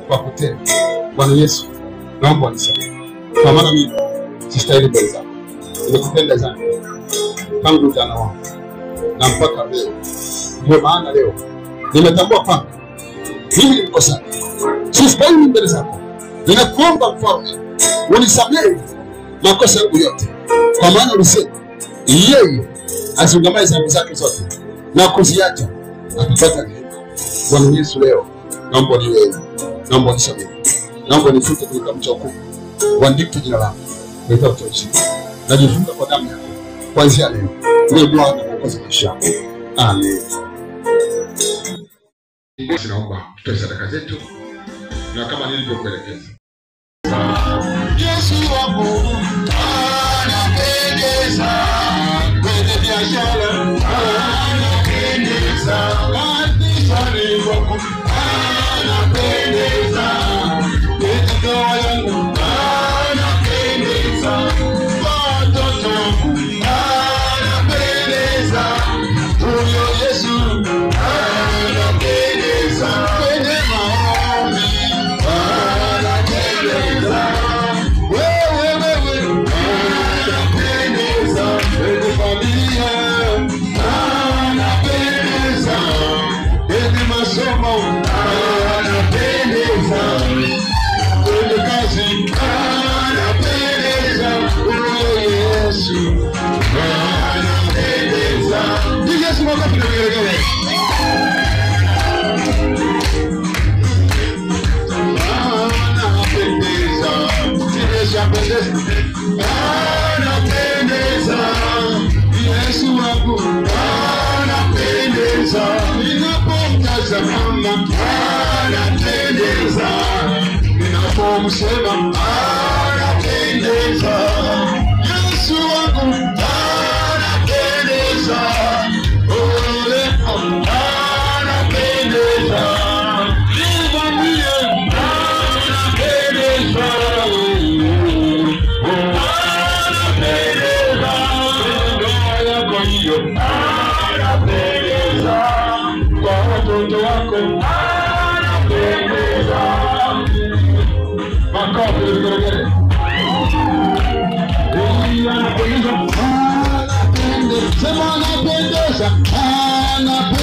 kwa kutenda. Bwana Yesu, naomba unisamehe, kwa maana mimi sistahili mbele zako. Nimekutenda dhambi tangu ujana wangu na mpaka leo. Ndio maana leo nimetambua kwamba mimi ni mkosaji, sistahili mbele zako. Ninakuomba Mfalme, unisamehe makosa yangu yote, kwa maana ulisema yeye aziungamaye dhambi zake zote na kuziacha atapata rehema. Bwana Yesu, leo naomba uniwe, naomba unisamehe, naomba nifute kwenye kitabu cha hukumu, uandike jina langu kwenye kitabu cha uzima. Najifunga kwa damu yako kuanzia leo, uwe Bwana Mwokozi maisha yangu. Amen. Naomba tutoe sadaka zetu na kama nilivyokuelekeza. Yesu wangu anapendeza, kwenye biashara anapendeza, kanisani kwangu anapendeza, kwenye ndoa yangu anapendeza, watoto wangu anapendeza, huyo Yesu anapendeza, kwenye maombi anapendeza, wewe anapendeza, kwenye familia anapendeza, kwenye masomo anapendeza, kwenye kazi anapendeza, huyo Yesu anapendeza. Piga Yesu makofi na vigelegele. Anapendeza, nimeshapendeza, anapendeza, Yesu wangu anapendeza, ninapomtazama anapendeza, ninapomsema anapendeza, Yesu wangu anapendeza, ole anapendeza, nikwambie anapendeza, anapendeza, ndoa yako hiyo anapendeza, kwa watoto wako anapendeza. Makofi na vigelegele. Anapendeza, anapendeza, sema anapendeza, anapendeza.